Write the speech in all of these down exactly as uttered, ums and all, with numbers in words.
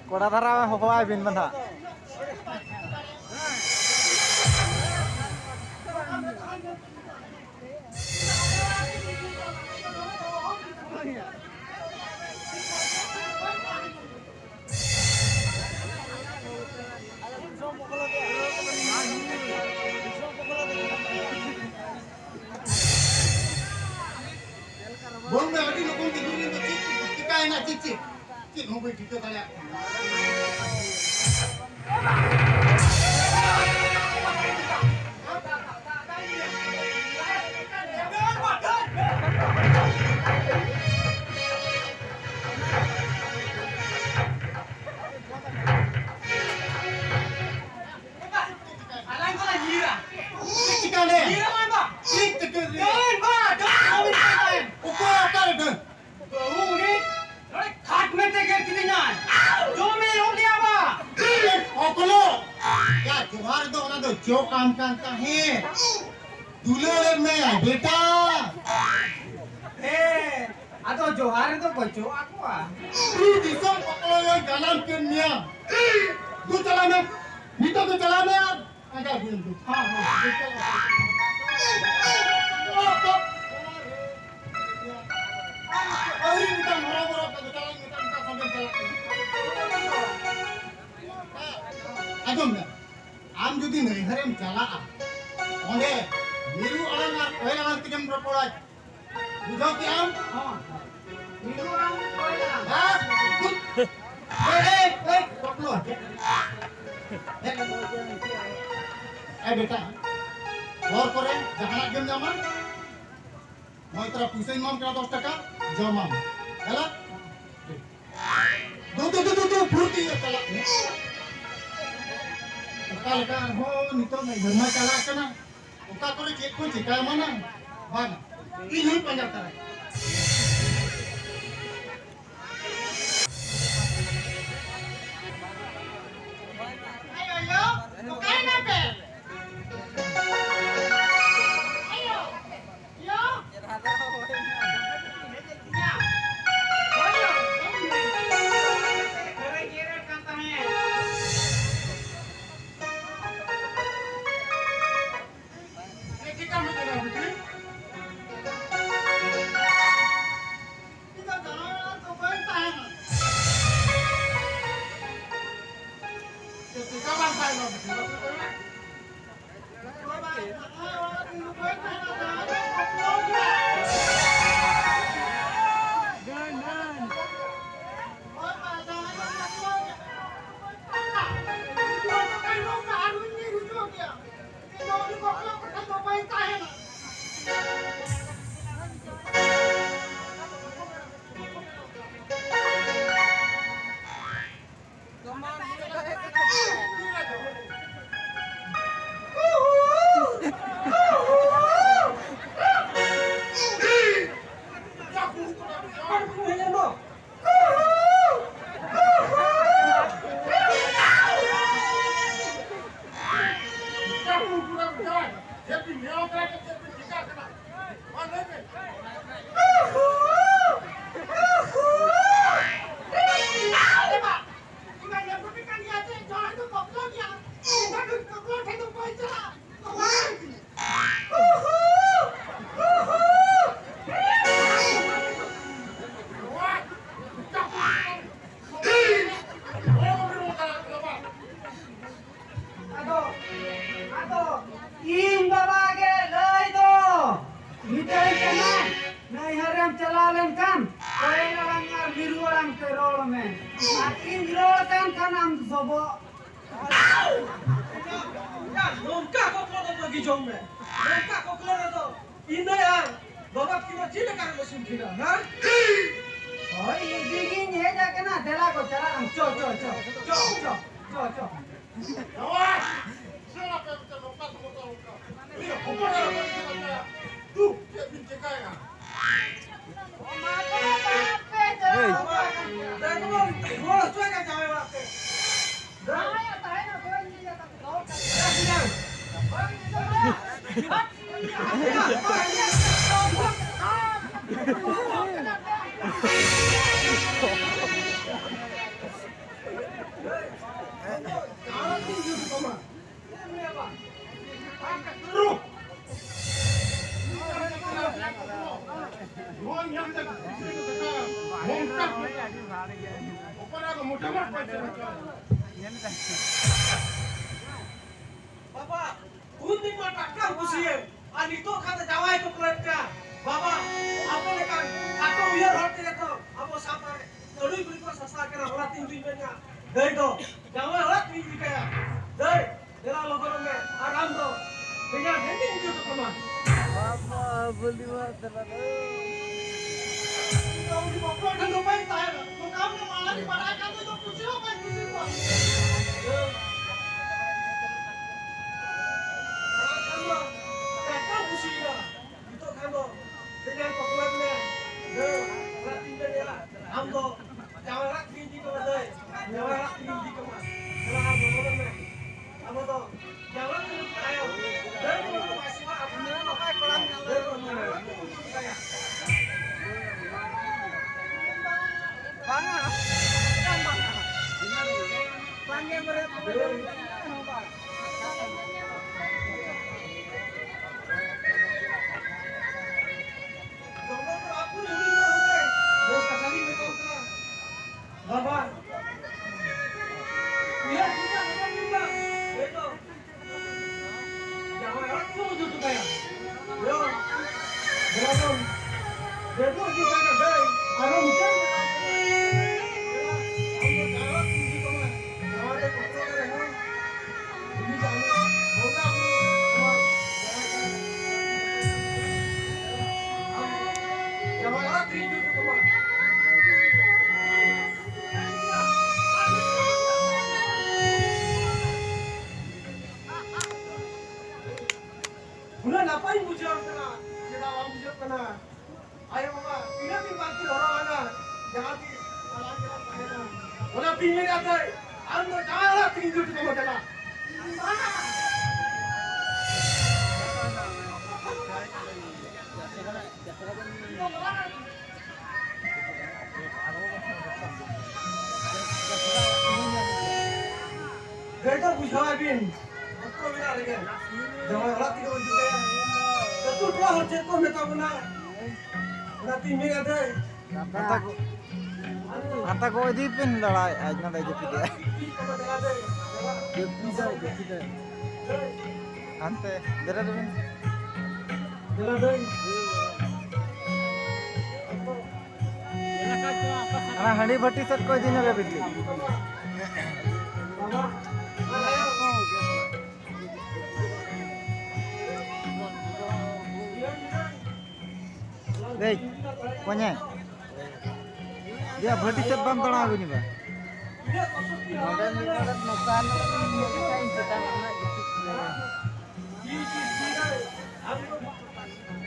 ᱠᱚᱲᱟ ᱫᱷᱟᱨᱟ ᱦᱚᱦᱚᱣᱟᱭ ᱵᱤᱱ ᱢᱟ ᱱᱟᱦᱟᱜ᱾ ᱵᱚᱞ ᱢᱮ, ᱟᱹᱰᱤ ᱞᱚᱜᱚᱱ ᱜᱮ ᱫᱩᱨᱤᱧ ᱫᱚ ᱪᱮᱫ ᱪᱤᱠᱟᱹᱭᱮᱱᱟ, ᱪᱮᱫ ᱪᱮᱫ ᱪᱮᱫ ᱦᱚᱸ ᱵᱟᱹᱧ ᱴᱷᱤᱠᱟᱹ ᱫᱟᱲᱮᱭᱟᱜ ᱠᱟᱱᱟ᱾ ᱟᱞᱟᱝ ᱫᱚᱞᱟᱝ ᱧᱤᱨᱟ᱾ ᱪᱮᱫ ᱪᱤᱠᱟᱹ ᱞᱮ? ᱧᱤᱨᱟ ᱵᱟᱝ ᱵᱟ᱾ ᱪᱮᱫ ᱪᱤᱠᱟᱹ ᱞᱮ? ᱰᱟᱹᱱ ᱵᱟ, ᱰᱟᱹᱱ ᱵᱟ, ᱰᱟᱹᱱ᱾ ᱚᱠᱚᱭ ᱚᱠᱟᱨᱮ ᱰᱟᱹᱱ? ᱵᱟᱹᱦᱩ ᱩᱱᱤ ᱱᱚᱰᱮ ᱠᱷᱟᱴ ᱢᱮ ᱛᱮ ᱜᱮᱨ ᱠᱤᱫᱤᱧᱟᱭ᱾ ᱫᱚᱢᱮ ᱮᱦᱚᱵ ᱞᱮᱭᱟ ᱵᱟ᱾ ᱚᱠᱚᱞᱚ᱾ ᱭᱟ, ᱡᱚᱦᱟᱨ ᱫᱚ ᱚᱱᱟ ᱫᱚ ᱡᱚ ᱠᱟᱱ ᱠᱟᱱ ᱛᱟᱦᱮᱸᱫ᱾ ᱫᱩᱞᱟᱹᱲᱮᱫ ᱢᱮᱭᱟᱭ, ᱵᱮᱴᱟ᱾ ᱦᱮᱸ᱾ ᱟᱫᱚ ᱡᱚᱦᱟᱨ ᱨᱮᱫᱚ ᱵᱟᱹᱪᱩᱜ ᱟᱠᱚᱣᱟ᱾ ᱩᱱᱤ ᱫᱤᱥᱚᱢ ᱚᱠᱚᱭ ᱡᱟᱱᱟᱢ ᱠᱮᱫ ᱢᱮᱭᱟ? ᱫᱩ ᱪᱟᱞᱟᱜ ᱢᱮ, ᱱᱤᱛᱚᱜ ᱫᱚ ᱪᱟᱞᱟᱜ ᱢᱮ ᱟᱨ ᱯᱟᱸᱡᱟ ᱟᱹᱜᱩᱭᱮᱢ ᱫᱩ᱾ ᱦᱚᱸ, ᱦᱚᱸ᱾ ᱚᱸᱰᱮ ᱢᱤᱨᱩ ᱟᱲᱟᱝ ᱟᱨ ᱠᱚᱭᱮᱞ ᱟᱲᱟᱝ ᱛᱮᱜᱮᱢ ᱨᱚᱯᱚᱲᱟ᱾ ᱵᱩᱡᱷᱟᱹᱣ ᱠᱮᱜ ᱟᱢ? ᱦᱚᱸ᱾ ᱢᱤᱨᱩ ᱟᱲᱟᱝ, ᱠᱚᱭᱮᱞ ᱟᱲᱟᱝ᱾ ᱦᱮᱸ? ᱮᱭ, ᱮᱭ, ᱮᱭ, ᱵᱟᱯᱞᱟ᱾ ᱮᱭ ᱵᱮᱴᱟ, ᱦᱚᱨ ᱠᱚᱨᱮ ᱡᱟᱦᱟᱱᱟᱜ ᱜᱮᱢ ᱧᱟᱢᱟ, ᱱᱚᱜᱼᱚᱭ ᱛᱚᱨᱟ ᱯᱩᱭᱥᱟᱹᱧ ᱮᱢᱟᱢ ᱠᱟᱱᱟ ᱫᱚᱥ ᱴᱟᱠᱟ, ᱡᱚᱢᱟᱢ᱾ ᱦᱮᱞᱳ? ᱫᱩ, ᱫᱩ, ᱫᱩ, ᱫᱩ, ᱫᱩ, ᱯᱷᱩᱨᱛᱤ ᱧᱚᱜ ᱪᱟᱞᱟᱜ ᱢᱮ᱾ ᱚᱠᱟ ᱞᱮᱠᱟ ᱦᱚᱸ ᱱᱤᱛᱚᱜ ᱢᱤᱫ ᱥᱮᱨᱢᱟ ᱪᱟᱞᱟᱜ ᱠᱟᱱᱟ, ᱚᱠᱟ ᱠᱚᱨᱮ ᱪᱮᱫ ᱠᱚ ᱪᱤᱠᱟ ᱮᱢᱟᱱᱟ? ᱵᱟᱝ, ᱤᱧ ᱦᱚᱸᱧ ᱯᱟᱸᱡᱟ ᱛᱟᱨᱟᱭᱟ᱾ ᱟᱭᱳ, ᱟᱭᱳ, ᱚᱠᱟᱭᱮᱱᱟ ᱯᱮ? ᱟᱭᱳ, ᱟᱭᱳ᱾ ᱭᱟ᱾ ᱟᱭᱳ, ᱦᱚᱲᱮ ᱡᱮᱨᱮᱲ ᱠᱟᱱ ᱛᱟᱦᱮᱸᱫ᱾ ᱪᱮᱫ ᱪᱤᱠᱟᱹᱢ ᱦᱮᱡ ᱮᱱᱟ, ᱵᱤᱴᱤ? ᱤᱧ ᱫᱚ ᱫᱟᱬᱟᱱ ᱫᱚ ᱵᱟᱹᱧ ᱛᱟᱦᱮᱱᱟ᱾ ᱪᱮᱫ ᱪᱤᱠᱟᱹ ᱵᱟᱝ ᱛᱟᱦᱮᱱᱟ, ᱵᱤᱴᱤ? ᱵᱟᱹᱧ ᱛᱟᱦᱮᱱᱟ, ᱫᱟᱬᱟᱱ ᱫᱚ ᱵᱟᱹᱧ ᱛᱟᱦᱮᱱᱟ, ᱫᱟᱬᱟᱱ ᱫᱚ ᱵᱟᱹᱧ ᱛᱟᱦᱮᱱᱟ᱾ ᱦᱳᱭ, ᱫᱟᱬᱟᱱ ᱫᱚ ᱵᱟᱹᱧ ᱛᱟᱦᱮᱱᱟ᱾ ᱟᱨ ᱩᱱᱤ ᱦᱤᱡᱩᱜ ᱜᱮᱭᱟ᱾ ᱟᱫᱚ, ᱟᱫᱚ, ᱤᱧ ᱵᱟᱵᱟ ᱮᱱᱠᱷᱟᱱ ᱠᱚᱭᱮᱞ ᱟᱲᱟᱝ ᱟᱨ ᱢᱤᱨᱩ ᱟᱲᱟᱝ ᱛᱮ ᱨᱚᱲ ᱢᱮ᱾ ᱟᱨ ᱤᱧ ᱨᱚᱲ ᱠᱟᱱ ᱠᱷᱟᱱ ᱟᱢ ᱥᱚᱵᱚᱜ᱾ ᱱᱚᱝᱠᱟ ᱠᱚᱠᱞᱚ ᱫᱚ ᱵᱟᱹᱜᱤ ᱡᱚᱝ ᱢᱮ᱾ ᱱᱚᱝᱠᱟ ᱠᱚᱠᱞᱚ ᱨᱮᱫᱚ ᱤᱧ ᱟᱨ ᱵᱟᱵᱟ ᱠᱤᱱ ᱫᱚ ᱪᱮᱫ ᱞᱮᱠᱟ ᱨᱮᱞᱮ ᱥᱩᱞ ᱠᱤᱱᱟ, ᱦᱮᱸ? ᱦᱳᱭ, ᱤᱫᱤ ᱜᱤᱧ ᱦᱮᱡ ᱟᱠᱟᱱᱟ᱾ ᱫᱮᱞᱟ ᱜᱚ, ᱪᱟᱞᱟᱜ ᱟᱢ᱾ ᱪᱚ, ᱪᱚ, ᱪᱚ, ᱪᱚ, ᱪᱚ, ᱪᱚ, ᱪᱚ᱾ ᱡᱟᱶᱟᱭ! ᱥᱮᱬᱟ ᱯᱮ ᱢᱮᱱᱛᱮ ᱱᱚᱝᱠᱟ ᱠᱚ ᱵᱚᱛᱚᱨ ᱠᱟᱜ᱾ ᱩᱱᱤ ᱦᱚᱯᱚᱱ ᱮᱨᱟ ᱵᱟᱹᱧ ᱧᱮᱞ ᱠᱟᱭᱟ᱾ ᱫᱩ, ᱪᱮᱫ ᱵᱤᱱ ᱪᱮᱠᱟᱭᱟ? ᱢᱟ ᱛᱚᱵᱮ ᱵᱟᱯᱮ ᱪᱟᱞᱟᱣ ᱠᱟᱱ ᱜᱮᱭᱟ᱾ ᱫᱮ, ᱫᱮ, ᱫᱮ, ᱨᱩᱣᱟᱹᱲ ᱦᱚᱪᱚᱭ ᱠᱟᱱ ᱡᱟᱶᱟᱭ ᱚᱲᱟᱜ ᱛᱮ᱾ ᱫᱮ᱾ ᱡᱟᱶᱟᱭ ᱛᱟᱦᱮᱱᱟ, ᱵᱟᱹᱧ ᱧᱮᱞ ᱠᱟᱫᱟ᱾ ᱫᱮ, ᱫᱮ᱾ ᱵᱟᱵᱟ, ᱩᱱ ᱫᱤᱱ ᱢᱟ ᱴᱟᱴᱠᱟᱢ ᱠᱩᱥᱤᱭᱮᱱ, ᱟᱨ ᱱᱤᱛᱚᱜ ᱠᱷᱟᱱ ᱫᱚ ᱡᱟᱶᱟᱭ ᱠᱚ ᱠᱚᱭᱮᱫ ᱠᱟᱱ᱾ ᱵᱟᱵᱟ, ᱟᱯᱮ ᱞᱮᱠᱟᱱ ᱠᱷᱟᱴᱚ ᱩᱭᱦᱟᱹᱨ ᱦᱚᱲ ᱛᱮᱜᱮ ᱛᱚ ᱟᱵᱚ ᱥᱟᱶᱛᱟ ᱨᱮ ᱛᱟᱹᱲᱩᱭ ᱵᱩᱲᱦᱤ ᱠᱚ ᱥᱟᱥᱟ ᱠᱟᱱᱟ᱾ ᱚᱱᱟᱛᱮ ᱤᱧ ᱫᱩᱧ ᱢᱮᱱᱟ, ᱫᱟᱹᱭ ᱫᱚ ᱡᱟᱶᱟᱭ ᱚᱲᱟᱜ ᱛᱮᱜᱮᱧ ᱤᱫᱤ ᱠᱟᱭᱟ᱾ ᱫᱟᱹᱭ, ᱫᱮᱞᱟ ᱞᱚᱜᱚᱱᱚᱜ ᱢᱮ, ᱟᱨ ᱟᱢ ᱫᱚ ᱵᱮᱸᱜᱟᱲ ᱵᱷᱮᱱᱰᱤᱧ ᱤᱫᱤ ᱦᱚᱴᱚ ᱠᱟᱢᱟ᱾ ᱵᱟᱵᱟ, ᱵᱟᱹᱞᱤ ᱢᱟ ᱫᱮᱞᱟ ᱫᱚ᱾ ᱤᱧ ᱫᱚ ᱩᱱᱤ ᱵᱟᱯᱞᱟ ᱴᱷᱮᱱ ᱫᱚ ᱵᱟᱹᱧ ᱛᱟᱦᱮᱱᱟ᱾ ᱱᱚᱝᱠᱟ ᱟᱢ ᱫᱚ ᱢᱟᱲᱟᱝ ᱤᱧ ᱵᱟᱲᱟᱭ ᱠᱷᱟᱱ ᱫᱚ ᱤᱧ ᱫᱚ ᱠᱩᱥᱤ ᱦᱚᱸ ᱵᱟᱹᱧ ᱠᱩᱥᱤ ᱠᱚᱜᱼᱟ᱾ ᱢᱟᱲᱟᱝ ᱠᱷᱟᱱ ᱢᱟ ᱮᱠᱫᱚᱢ ᱠᱩᱥᱤᱭᱮᱱᱟ᱾ ᱱᱤᱛᱚᱜ ᱠᱷᱟᱱ ᱫᱚ ᱛᱮᱧᱟᱝ ᱠᱚ ᱠᱚᱭᱮᱫ ᱢᱮᱭᱟ᱾ ᱫᱟᱹᱭ, ᱚᱲᱟᱜ ᱛᱤᱧ ᱢᱮᱱᱮᱜᱼᱟ᱾ ᱟᱢ ᱫᱚ ᱡᱟᱶᱟᱭ ᱚᱲᱟᱜ ᱛᱮᱜᱮᱧ ᱤᱫᱤ ᱠᱟᱢᱟ ᱫᱟᱹᱭ᱾ ᱡᱟᱶᱟᱭ ᱚᱲᱟᱜ ᱛᱮᱜᱮᱧ ᱤᱫᱤ ᱠᱟᱢᱟ᱾ ᱪᱟᱞᱟᱜ ᱟᱢ ᱞᱚᱜᱚᱱ ᱢᱮ᱾ ᱟᱵᱚ ᱫᱚ ᱡᱟᱶᱟᱭ ᱛᱮᱜᱮ ᱛᱟᱭᱚᱢ᱾ ᱫᱟᱹᱭ ᱠᱚ ᱵᱟᱹᱱᱩᱜ ᱠᱚᱣᱟ, ᱥᱤᱢᱟ ᱟᱹᱛᱩ ᱨᱮ ᱱᱟᱯᱟᱭ ᱠᱚᱲᱟ ᱢᱮᱱᱟᱜ ᱞᱮᱭᱟ᱾ ᱫᱟᱹᱭ ᱠᱚ ᱵᱟᱹᱱᱩᱜ ᱠᱚᱣᱟ᱾ ᱵᱟᱝᱟ᱾ ᱵᱟᱝᱟ᱾ ᱵᱟᱝᱜᱮ ᱵᱟᱨᱭᱟ ᱠᱚ ᱵᱟᱹᱱᱩᱜ ᱠᱚᱣᱟ᱾ ᱵᱟᱵᱟ, ᱩᱭᱦᱟᱹᱨ ᱪᱤᱱᱛᱟᱹ ᱵᱷᱟᱵᱽᱱᱟ ᱪᱤᱱᱛᱟᱹ, ᱦᱳᱭᱛᱳ ᱡᱟᱶᱟᱭ ᱚᱲᱟᱜ ᱠᱚ ᱡᱩᱛ ᱠᱟᱭᱟ᱾ ᱫᱮᱞᱟ ᱵᱚᱱ, ᱵᱮᱯᱟᱨ ᱜᱮ ᱠᱟᱱᱟ ᱵᱷᱟᱹᱭ, ᱟᱨᱚ ᱢᱩᱪᱟᱹᱫ ᱨᱮ ᱟᱢ ᱫᱚ ᱡᱟᱦᱟᱸ ᱛᱤᱸᱜᱩ ᱠᱟᱢᱟ, ᱡᱟᱦᱟᱸ ᱨᱮ ᱠᱚᱥᱴᱚ ᱨᱮ ᱨᱮᱦᱚᱸ, ᱩᱱᱤ ᱫᱚ ᱟᱢ ᱵᱚᱸᱜᱟ ᱵᱩᱨᱩ ᱟᱢᱟᱜ ᱡᱟᱦᱟᱸ ᱠᱟᱱᱟ, ᱟᱢ ᱡᱟᱶᱟᱭ ᱚᱲᱟᱜ ᱛᱤᱸᱜᱩ ᱠᱟᱢᱟ᱾ ᱩᱱᱟᱹᱜ ᱱᱟᱯᱟᱭᱤᱧ ᱵᱩᱡᱷᱟᱹᱣ ᱠᱟᱱᱟ, ᱪᱮᱫᱟᱜ ᱵᱟᱢ ᱵᱩᱡᱷᱟᱹᱜ ᱠᱟᱱᱟ? ᱟᱭᱳ ᱵᱟᱵᱟ, ᱛᱤᱱᱟᱹᱜ ᱫᱤᱱ ᱵᱟᱝᱠᱤᱱ ᱦᱚᱨᱚᱜ ᱟᱱᱟ, ᱡᱟᱦᱟᱸ ᱛᱤᱥ ᱟᱞᱟᱝ ᱜᱮᱞᱟᱝ ᱛᱟᱦᱮᱱᱟ᱾ ᱚᱱᱟᱛᱤᱧ ᱢᱮᱱᱮᱫ ᱛᱟᱦᱮᱸ, ᱟᱢ ᱫᱚ ᱡᱟᱶᱟᱭ ᱚᱲᱟᱜ ᱛᱮᱜᱮᱧ ᱤᱫᱤ ᱦᱚᱴᱚ ᱠᱟᱢᱟ, ᱪᱟᱞᱟᱜ᱾ ᱜᱟᱹᱭ ᱫᱚ ᱵᱩᱡᱷᱟᱹᱣᱟᱭ ᱵᱤᱱ, ᱚᱠᱛᱚ ᱢᱮᱱᱟᱜ ᱨᱮᱜᱮ᱾ ᱡᱟᱶᱟᱭ ᱚᱲᱟᱜ ᱛᱮᱜᱮ ᱵᱚᱱ ᱤᱫᱤ ᱠᱟᱭᱟ᱾ ᱟᱹᱛᱩ ᱴᱚᱞᱟ ᱦᱚᱲ ᱪᱮᱫ ᱠᱚ ᱢᱮᱛᱟ ᱵᱚᱱᱟ, ᱚᱱᱟᱛᱤᱧ ᱢᱮᱱᱟ ᱫᱟᱹᱭ᱾ ᱦᱟᱱᱛᱟ ᱠᱚ, ᱦᱟᱱᱛᱟ ᱠᱚ ᱤᱫᱤ ᱯᱮᱱ ᱫᱟᱲᱟᱭ, ᱟᱡ ᱱᱚᱰᱮ ᱡᱟᱹᱯᱤᱫ ᱮᱫᱟ᱾ ᱡᱟᱹᱯᱤᱫᱟᱭ, ᱡᱟᱹᱯᱤᱫᱟᱭ᱾ ᱦᱟᱱᱛᱮ, ᱫᱮᱞᱟ ᱫᱮᱵᱮᱱ᱾ ᱫᱮᱞᱟ ᱫᱟᱹᱭ᱾ ᱚᱱᱟ ᱦᱟᱺᱰᱤ ᱵᱷᱟᱹᱴᱤ ᱥᱮᱫ ᱠᱚ ᱤᱫᱤ ᱧᱚᱜᱟ ᱵᱤᱴᱞᱤ᱾ ᱫᱮᱡ, ᱠᱚᱧᱮ᱾ ᱭᱟ, ᱵᱷᱟᱹᱴᱤ ᱥᱮᱫ ᱵᱟᱢ ᱫᱟᱬᱟ ᱟᱹᱜᱩ ᱧᱚᱜᱟ? ᱱᱚᱰᱮ ᱢᱤᱫ ᱦᱚᱲᱮ ᱱᱚᱝᱠᱟ ᱱᱚᱰᱮ ᱢᱤᱫ ᱦᱚᱲ ᱞᱮᱠᱟ ᱤᱧ ᱪᱮᱛᱟᱱ ᱠᱷᱚᱱᱟᱜ ᱜᱤᱛᱤᱡ ᱠᱟᱱᱟ᱾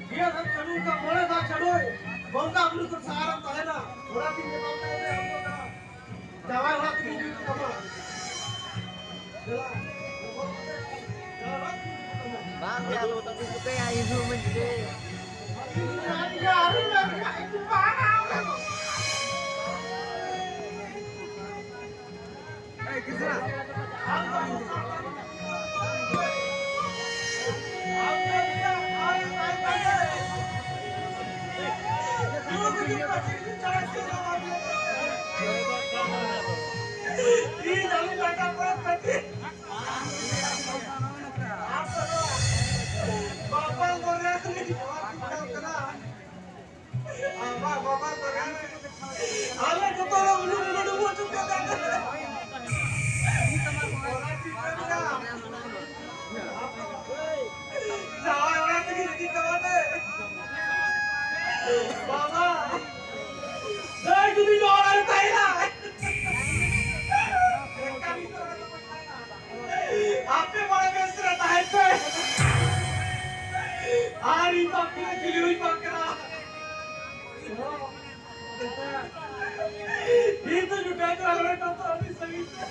ᱱᱤᱭᱟᱹ ᱫᱷᱟᱣ ᱪᱟᱹᱞᱩ ᱠᱟᱜ ᱢᱚᱬᱮ ᱫᱷᱟᱣ ᱪᱟᱹᱞᱩᱭ, ᱵᱚᱸᱜᱟ ᱵᱩᱨᱩ ᱠᱚ ᱥᱟᱦᱟᱨᱮᱢ ᱛᱟᱦᱮᱱᱟ, ᱚᱱᱟ ᱠᱤᱱ ᱢᱮᱛᱟᱢ ᱠᱟᱱᱟ ᱡᱮ ᱟᱢ ᱫᱚ ᱡᱟᱶᱟᱭ ᱚᱲᱟᱜ ᱛᱮᱜᱮ ᱤᱫᱤ ᱦᱩᱭᱩᱜ ᱛᱟᱢᱟ᱾ ᱫᱮᱞᱟ, ᱡᱟᱶᱟᱭ ᱚᱲᱟᱜ ᱛᱮᱜᱮ ᱤᱫᱤ ᱦᱩᱭᱩᱜ ᱛᱟᱢᱟ᱾ ᱵᱟᱝ ᱜᱮ, ᱟᱞᱚ ᱵᱚᱛᱚᱨ ᱠᱚ ᱪᱤᱠᱟᱹᱭᱟ, ᱤᱧ ᱦᱚᱸ ᱢᱟᱹᱧ ᱪᱤᱠᱟᱹᱭᱟ᱾ ᱤᱧ ᱟᱹᱣᱨᱤ ᱢᱮᱱ ᱠᱟᱜ ᱤᱧ ᱵᱟᱝ ᱟ ᱚᱱᱟ ᱫᱚ᱾ ᱟᱞᱮ ᱡᱚᱛᱚ ᱦᱚᱲ ᱩᱱᱩᱢ ᱩᱱᱩᱢ ᱦᱚᱪᱚ ᱠᱮᱫ ᱞᱮᱭᱟ᱾ ᱡᱟᱶᱟᱭ ᱚᱲᱟᱜ ᱛᱮᱜᱮ ᱤᱫᱤ ᱠᱟᱣᱟ ᱞᱮ᱾ ᱵᱟᱵᱟ, ᱫᱟᱹᱭ ᱡᱩᱫᱤ ᱱᱚᱣᱟ ᱚᱲᱟᱜ ᱨᱮ ᱛᱟᱦᱮᱱᱟ, ᱟᱯᱮ ᱢᱚᱬᱮ ᱵᱮᱥ ᱨᱮ ᱛᱟᱦᱮᱱ ᱯᱮ᱾ ᱟᱨ ᱤᱧ ᱵᱟᱯᱞᱟ ᱪᱤᱞᱤ ᱦᱩᱭ ᱵᱟᱝ ᱠᱟᱱᱟ᱾ ᱤᱧ ᱫᱚ ᱡᱩᱴᱟᱹ ᱠᱚ ᱟᱞᱮ ᱴᱚᱴᱚ ᱟᱹᱰᱤ ᱥᱟᱺᱜᱤᱧ ᱛᱮ᱾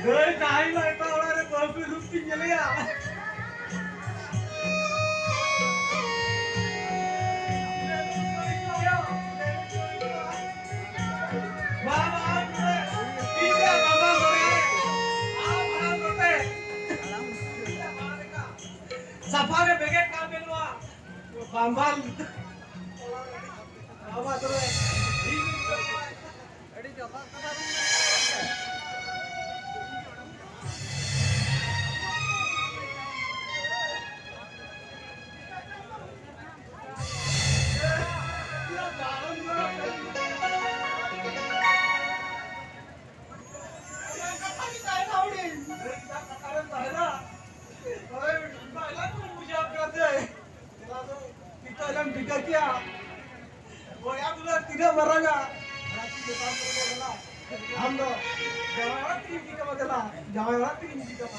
ᱜᱟᱹᱭ ᱡᱟᱦᱟᱸᱭ ᱦᱤᱞᱳᱜ ᱮᱴᱟᱜ ᱚᱲᱟᱜ ᱨᱮ ᱵᱟᱹᱦᱩ ᱠᱚ ᱨᱩᱯ ᱠᱤᱱ ᱧᱮᱞᱮᱭᱟ᱾ ᱵᱟᱵᱟ, ᱤᱧ ᱫᱚ ᱵᱟᱵᱟ ᱫᱚᱨᱭᱟ ᱨᱮ ᱟᱢ ᱦᱟᱲᱟᱢ ᱠᱟᱛᱮ ᱥᱟᱯᱷᱟ ᱨᱮ ᱵᱮᱜᱮᱫ ᱠᱟᱜ ᱢᱮ ᱱᱚᱣᱟ ᱵᱟᱢᱵᱟᱞ᱾ ᱵᱟᱵᱟ ᱫᱚᱨᱭᱟ᱾ ᱟᱹᱰᱤ ᱡᱚᱛᱷᱟᱛ ᱠᱟᱛᱷᱟ ᱵᱤᱱ ᱢᱮᱱ ᱠᱟᱫᱟ᱾ ᱴᱷᱤᱠᱟᱹ ᱞᱮᱢ ᱴᱷᱤᱠᱟᱹ ᱠᱮᱭᱟ᱾ ᱵᱚᱭᱦᱟ ᱫᱩᱞᱟᱹᱲ ᱛᱤᱱᱟᱹᱜ ᱢᱟᱨᱟᱝᱟ᱾ ᱟᱢ ᱫᱚ ᱡᱟᱶᱟᱭ ᱚᱲᱟᱜ ᱛᱮᱜᱮᱢ ᱤᱫᱤ ᱠᱟᱢᱟ, ᱫᱮᱞᱟ, ᱡᱟᱶᱟᱭ ᱚᱲᱟᱜ ᱛᱮᱜᱮᱢ ᱤᱫᱤ ᱠᱟᱢᱟ᱾